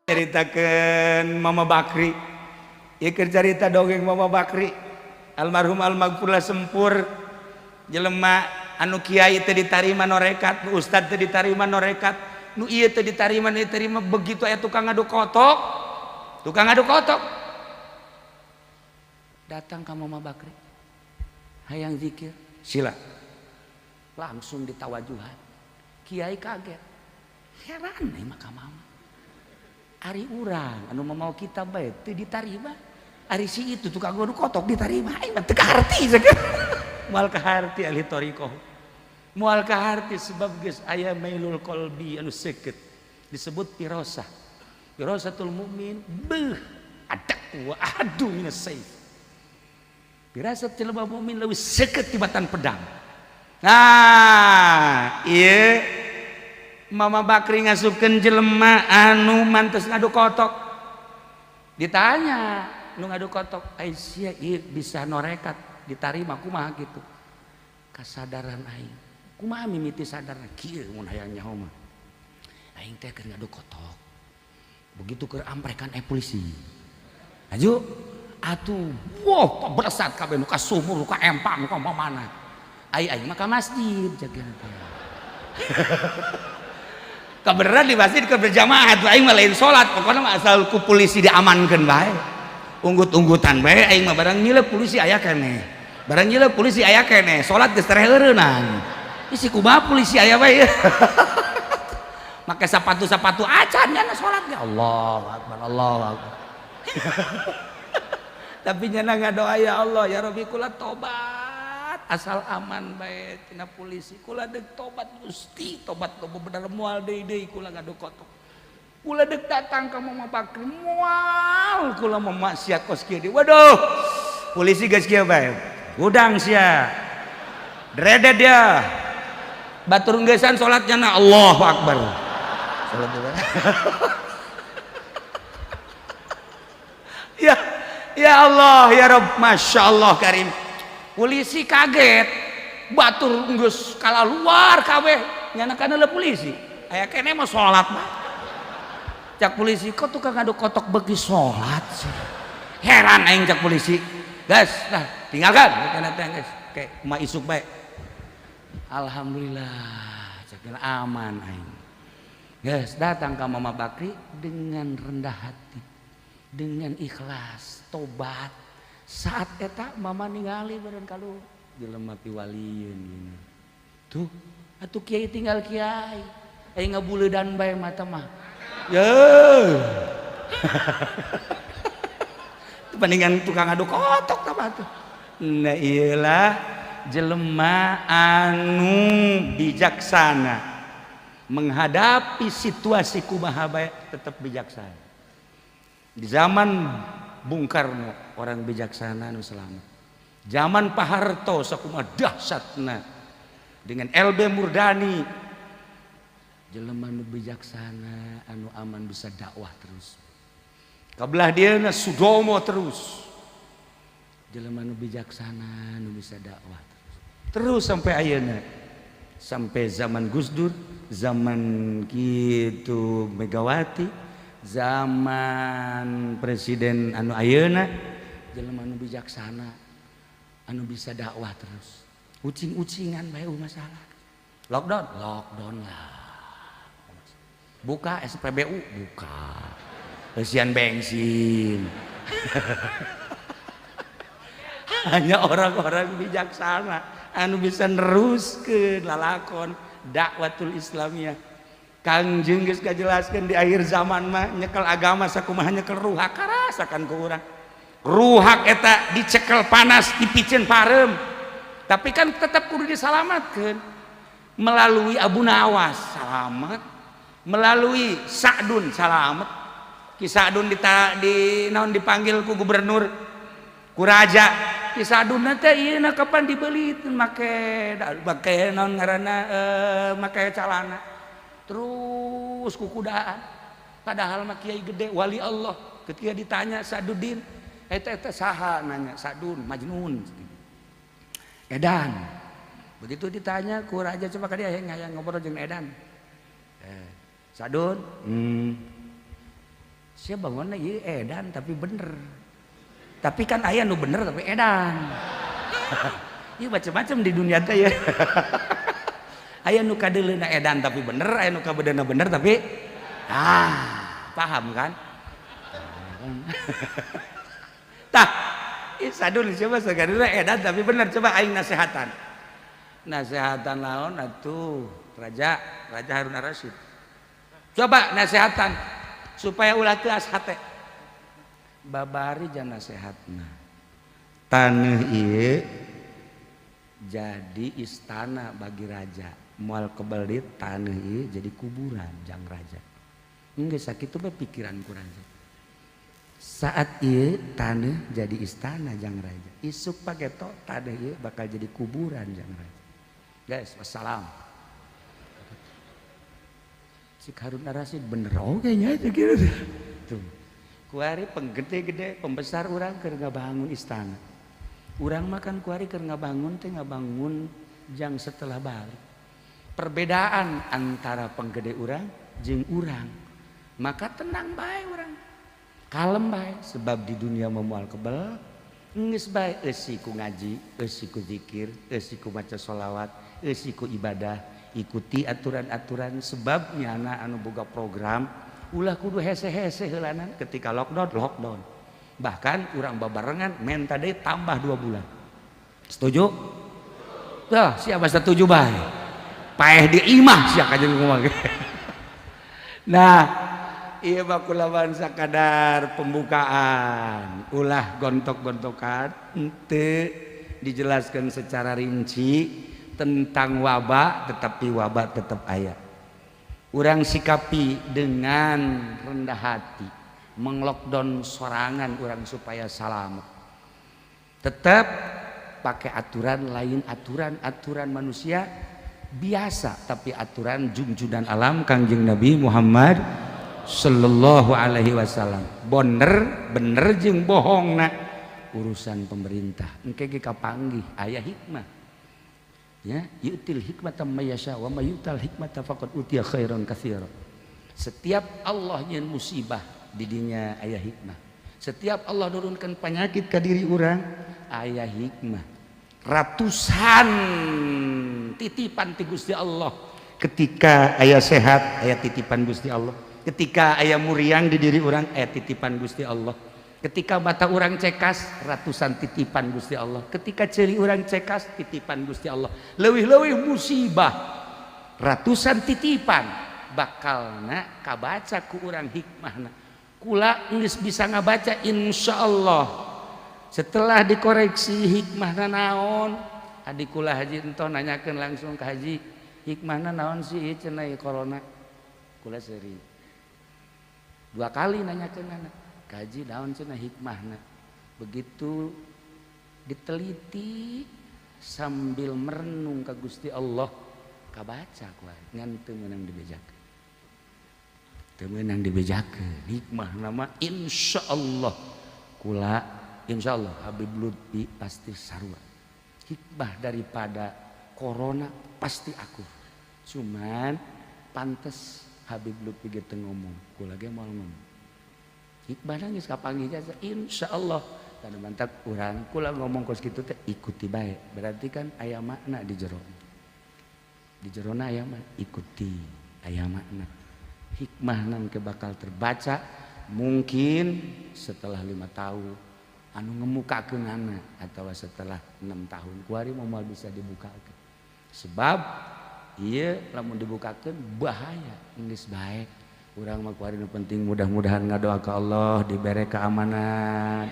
Ceritakeun Mama Bakri. Ieu keur carita dongeng Mama Bakri. Almarhum almagfurlah sempur jelema anu kiai teu ditarima norekat, nu ustad teu ditarima norekat, nu ieu teu ditarima nu diterima, begitu aya tukang ngadu kotok. Tukang ngadu kotok. Datang ka Mama Bakri. Hayang zikir, sila. Langsung ditawajuhan. Kiai kaget. Heran nih maka mama. Ari urang anu mau kita bae teu ditarima. Ari si itu tukang ngadu kotok ditarima. Aing mah teu kaharti sakieu. Moal kaharti ahli thariqah. Moal kaharti sebab geus aya mailul qalbi anu seukeut. Disebut firasah. Firasatul mukmin beuh adak wa ahadu minas saif. Firasat jelema mukmin leuwih seukeut tibatan pedang. Nah, ieu Mama Bakri ngasupkeun jelema anu mantes ngadu kotok. Ditanya nu ngadu kotok, ai sia ieu bisa norekat ditarima kumaha kitu? Kasadaran aing. Kumaha mimiti sadarna kieu mun hayang nyaho mah. Aing teh keur ngadu kotok. Begitu keur amprekan polisi. Aju atuh wah paberesat kabeh nu ka sumur, nu ka empang, nu ka mana. Ai aing mah ka masjid jaga teh. Kebenaran di masjid keur berjamaah atuh aing mah lain salat, pokona mah asal ku polisi diamankeun bae. Unggut-unggutan bae aing mah barang nyileup polisi aya keneh. Barang nyileup polisi aya keneh, salat geus tereureunang. Isi kumaha polisi aya bae. Make sepatu-sepatu acan nyana salat ge. Allahu akbar, Allahu akbar. Tapi nyana ngadoa ya Allah ya Rabbi kula tobat asal aman bae tina polisi, kula deuk tobat Gusti, tobat loba bener moal deui deui kula ngadu kotok. Kula deuk datang ka Mama Bakri moal kula mah maksiat kos kieu deui. Waduh, polisi geus kieu bae, gudang sia dredet dia batur ngeusan salat nyana Allahu akbar salat. Ya ya Allah ya Rabb, Masya Allah Karim. Polisi kaget, batur geus kalaluar kabeh nyana kana polisi aya keneh mah salat mah. Cak polisi, kok tukang ngadu kotok beki salat sih, heran aing cak polisi. Gas nah tinggalkan kana teh geus kayak kumaha isuk bae. Alhamdulillah cak aman aing. Geus datang ka Mama Bakri dengan rendah hati, dengan ikhlas tobat. Saat eta mama ningali beureun kalu jelema piwalieun gini. Tuh atuh kiai tinggal kiai aing ngabuleudan bae mata mah. Ye. Bandingan tukang adu kotok tah tuh. Nah iyalah jelema anu bijaksana menghadapi situasi kumaha bae tetap bijaksana. Di zaman Bung Karno orang bijaksana nu selamat. Zaman Pak Harto sakumaha dahsyatna dengan LB Murdani jelema nu bijaksana anu aman bisa dakwah terus. Kabelah dieuna Sudomo terus. Jelema nu bijaksana nu bisa dakwah terus. Terus sampai ayeuna. Sampai zaman Gus Dur, zaman kitu Megawati, zaman presiden anu ayeuna jelema anu bijaksana anu bisa dakwah terus. Ucing-ucingan bae masalah. Lockdown, lockdown lah. Buka SPBU, buka. Eusian bensin. Hanya orang-orang bijaksana anu bisa neruskeun lalakon dakwatul Islamiyah. Kangjeng geus kajelaskeun di akhir zaman mah nyekel agama sakumaha nyekel ruhak karasakan ku urang. Ruhak eta dicekel panas dipiceun pareum. Tapi kan tetap kudu disalamatkeun melalui Abu Nawas salamat, melalui Sa'dun salamat. Ki Sa'dun di naon dipanggil ku gubernur, ku raja. Ki Sa'dun teh ieu na kapan dibeli make make naon ngaranna make calana. Terus kukudaan, padahal mah kiai gede wali Allah. Ketika ditanya Sa'dudin, eta eta saha nanya Sa'dun Majnun edan. Begitu ditanya ku raja coba ka dia hayang ngobrol jeung edan. Sadun. Sia bangunna ieu edan tapi bener. Tapi kan aya nu bener tapi edan. Ieu macam-macam di dunia teh ya. Aya nu kadeuleuna edan tapi bener, aya nu kabedeuna bener tapi ah, paham kan? Tah, sadul coba sagaduna edan tapi bener, coba aing nasehatan. Nasehatan naon atuh? Raja Raja Harun Ar-Rasyid. Coba nasehatan supaya ulah teuas hate. Babari jangan nasehatna. Taneuh ieu jadi istana bagi raja. Moal kebelit taneuh ieu jadi kuburan jang raja. Geus sakitu bae pikiran ku raja. Saat ieu taneuh jadi istana jang raja. Isuk pageto taneuh ieu bakal jadi kuburan jang raja. Guys, wassalam. Cik Harun Ar-Rasyid bener oge nya itu gitu. Tuh. Kuari penggede-gede pembesar urang keur ngabangun istana. Urang makan kuari keur ngabangun teh ngabangun jang setelah balik. Perbedaan antara penggede urang jeung urang. Maka tenang bae urang. Kalem bae sebab di dunia moal kebel. Geus bae eusi ku ngaji, eusi ku zikir, eusi ku maca sholawat, eusi ku ibadah, ikuti aturan-aturan sebab nyana anu boga program ulah kudu hese-hese heulanan ketika lockdown, lockdown. Bahkan urang babarengan menta deui tambah 2 bulan. Setuju? Tuh, siapa setuju bae? Paeh di imah sia kajeun kumaha. Nah, ieu mah kulawan sakadar pembukaan, ulah gontok-gontokan, henteu dijelaskan secara rinci tentang wabah, tetapi wabah tetap aya. Urang sikapi dengan rendah hati, menglockdown sorangan urang supaya selamat. Tetap pakai aturan lain, aturan-aturan manusia biasa, tapi aturan junjunan alam Kangjeng Nabi Muhammad Sallallahu Alaihi Wasallam. Bener bener jeung bohong na urusan pemerintah. Engke ge kapanggih aya hikmah. Ya, yu'til hikmata may yasha wa may yu'tal hikmata faqad utiya khairan katsira. Setiap Allah nyeun musibah di dinya aya hikmah. Setiap Allah nurunkan penyakit ke diri urang aya hikmah. Ratusan titipan ti Gusti Allah. Ketika aya sehat aya titipan Gusti Allah. Ketika aya muriang di diri urang aya titipan Gusti Allah. Ketika mata urang cekas ratusan titipan Gusti Allah. Ketika ceuli urang cekas titipan Gusti Allah. Leuwih-leuwih musibah ratusan titipan bakalna kabaca ku urang hikmahna. Kula geus bisa ngabaca insyaallah. Setelah dikoreksi hikmahna naon, adik kula haji entoh nanyakeun langsung ke haji, hikmahna naon sih ieu cenah ieu corona. Kula seuri. Dua kali nanyakeun anak, kaji naon cenah hikmahna. Begitu diteliti sambil merenung ka Gusti Allah, kabaca ku ngan teu meunang dibejakeun. Teu meunang dibejakeun hikmah nama insyaallah kula insyaallah Habib Lutfi pasti sarua. Hikmah daripada corona pasti aku. Cuman pantes Habib Lutfi ge teu ngomong, kula ge moal ngomong. Hikmahna geus kapanggih jasa insyaallah. Kana mantap urang kula ngomong kos kitu teh ikuti bae. Berarti kan aya makna di jero. Di jerona aya mah ikuti aya makna. Hikmah nang ke bakal terbaca mungkin setelah 5 tahun anu ngemukakeunana atau setelah 6 tahun kuari moal bisa dibukakeun. Sebab ieu lamun dibukakeun bahaya geus bae. Urang mah kuari nu penting mudah-mudahan ngadoa ka Allah dibere keamanan,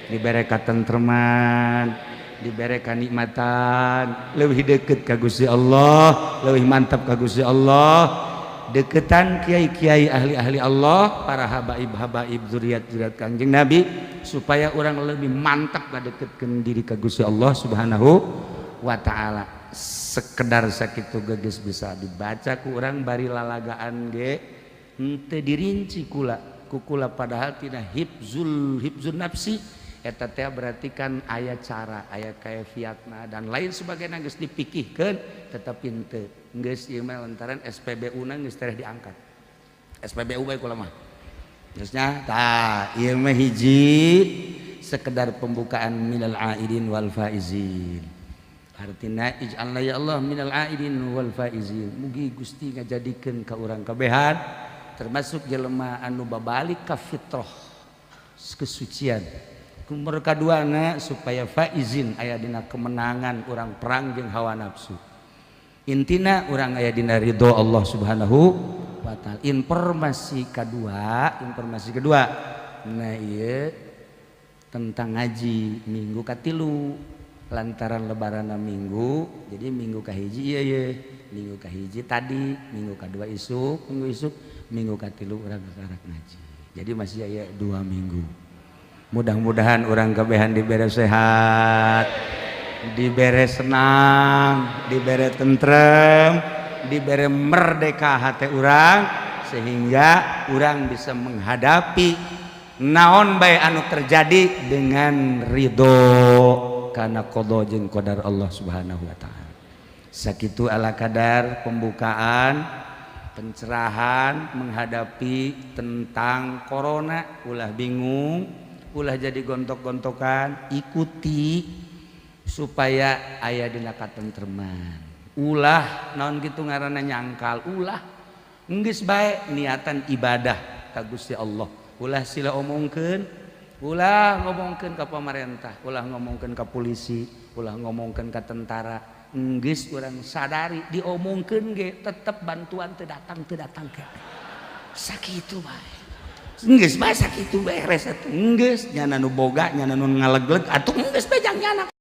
dibere katentreman, dibere kanikmatan, leuwih deket ka Gusti Allah, leuwih mantap ka Gusti Allah. Deketan kiai-kiai ahli-ahli Allah, para habaib-habaib zuriat-zuriat Kangjeng Nabi supaya orang lebih mantap ngadeketkeun diri ka Gusti Allah Subhanahu wa taala. Sekedar sakitu geus bisa dibaca ku urang bari lalagaan ge henteu dirinci kula ku kula padahal tina hifzul hifzun nafsi eta teh berarti kan aya cara, aya kaifiatna dan lain sebagainya geus dipikihkeun tetapi henteu geus ieu mah lantaran SPBU na geus tereh diangkat. SPBU bae kula mah. Terusnya tah, ieu mah hiji sekedar pembukaan minal aidin wal faizin. Artina ij'alna ya Allah minal aidin wal faizin. Mugi Gusti ngajadikeun ka urang kabehan termasuk jelema anu babalik ka fitrah kesucian. Kumur kaduana supaya faizin, aya dina kemenangan urang perang jeung hawa nafsu. Intina urang aya dina ridho Allah Subhanahu wa Ta'ala. Informasi kedua, informasi kedua, nah, iya, tentang ngaji minggu katilu. Lantaran Lebaran minggu, jadi minggu kahiji, iya, minggu kahiji tadi, minggu kedua isuk, minggu isuk, minggu katilu urang kakarak ngaji. Jadi masih aya 2 minggu. Mudah-mudahan urang kabehan diberi sehat, diberi senang, diberi tentrem, diberi merdeka hati urang, sehingga urang bisa menghadapi naon bae anu terjadi dengan ridho karena qada jeung qadar Allah Subhanahu wa Ta'ala. Sakitu ala kadar pembukaan, pencerahan menghadapi tentang corona. Ulah bingung, ulah jadi gontok-gontokan, ikuti supaya aya dina katentreman. Ulah naon gitu ngaranna nyangkal, ulah. Geus bae niatan ibadah ka Gusti Allah. Ulah sila omongkeun, ulah ngomongkeun ka pamarentah, ulah ngomongkeun ka polisi, ulah ngomongkeun ka tentara. Geus urang sadari diomongkeun ge tetep bantuan teu datang, teu datang ke. Sakitu bae. Geus bae, sakitu beres atuh. Geus nyana nu boga, nyana nu ngalegleg atuh, geus bae jang nyana.